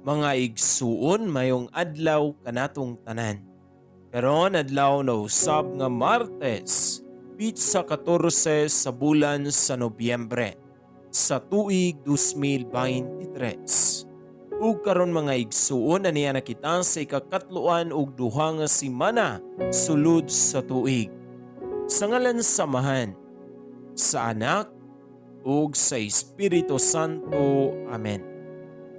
Mga igsuon, mayong adlaw kanatong tanan. Karon adlaw na usab nga Martes, pitsa 14 sa bulan sa Nobyembre sa tuig 2023. Ug karon, mga igsuon, aniya na kita sa ikakatloan ug duha nga semana sulod sa tuig. Sa ngalan sa Amahan, sa Anak, ug sa Espiritu Santo. Amen.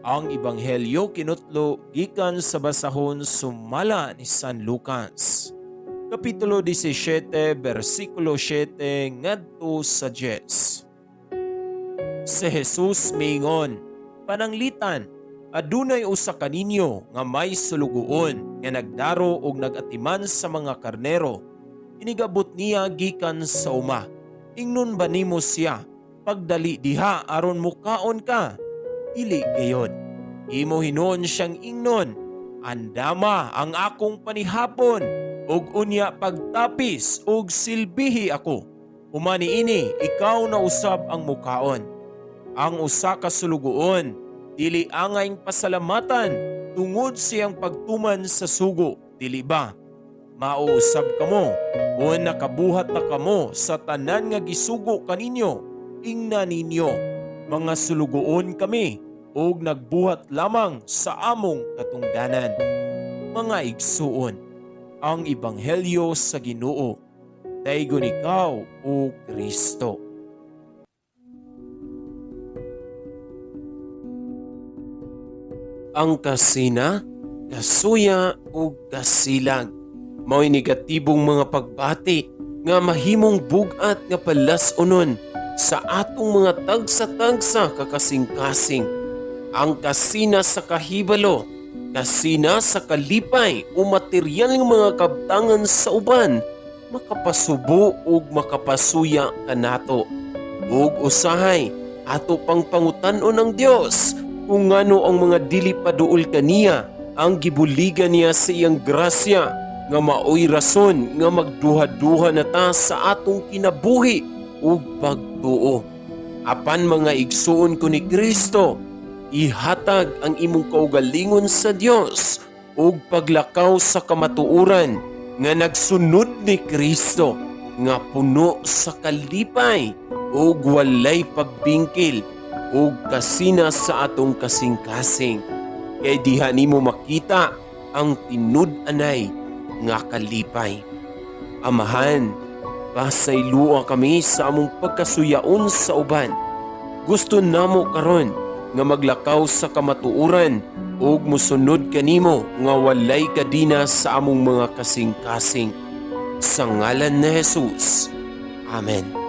Ang Ebanghelyo kinutlo gikan sa basahon sumala ni San Lucas. Kapitulo 17, bersikulo 7 ngadto sa 10. Si Jesus miingon, "Pananglitan, adunay usa kaninyo nga may sulugoon nga nagdaro og nagatiman sa mga karnero. Inigabot niya gikan sa uma. Ingnon ba nimo siya, 'Pagdali diha aron mukaon ka'? Dili gayod. Imo hinuon siyang ingnon, 'Andama ang akong panihapon ug unya pagtapis ug silbihi ako. Human niini, ikaw na usab ang mukaon.' Ang usa ka sulugoon dili angayng pasalamatan tungod siyang pagtuman sa sugo, dili ba? Mao usab kamo, kung nakabuhat na kamo sa tanan nga gisugo kaninyo, ingna ninyo, 'Mga sulugoon kami ug nagbuhat lamang sa among katungdanan.'" Mga igsuon, ang ebanghelyo sa Ginoo. Daygon ikaw, o Kristo. Ang kasina, kasuya ug kasilag mao'y negatibong mga pagbati nga mahimong bug-at nga palas-unon sa atong mga tagsa-tagsa kakasing-kasing. Ang kasina sa kahibalo, kasina sa kalipay o material nga mga kabtangan sa uban, makapasubo ug makapasuya kanato. Ug usahay, ato pang pangutan-on ang Dios kung ngano ang mga dili paduol kaniya ang gibuligan niya sa iyang grasya nga maoy rason nga magduha-duha na ta sa atong kinabuhi ug pagtuo. Apan mga igsuon ko ni Kristo, ihatag ang imong kaugalingon sa Dios ug paglakaw sa kamatuoran nga nagsunod ni Kristo nga puno sa kalipay ug walay pagbingkil ug kasina sa atong kasing-kasing. Kay diha nimo makita ang tinud-anay nga kalipay. Amahan, pasaylua kami sa among pagkasuyaon sa uban. Gusto namo karon nga maglakaw sa kamatuoran ug mosunod kanimo nga walay kadina sa among mga kasing-kasing. Sa ngalan ni Jesus. Amen.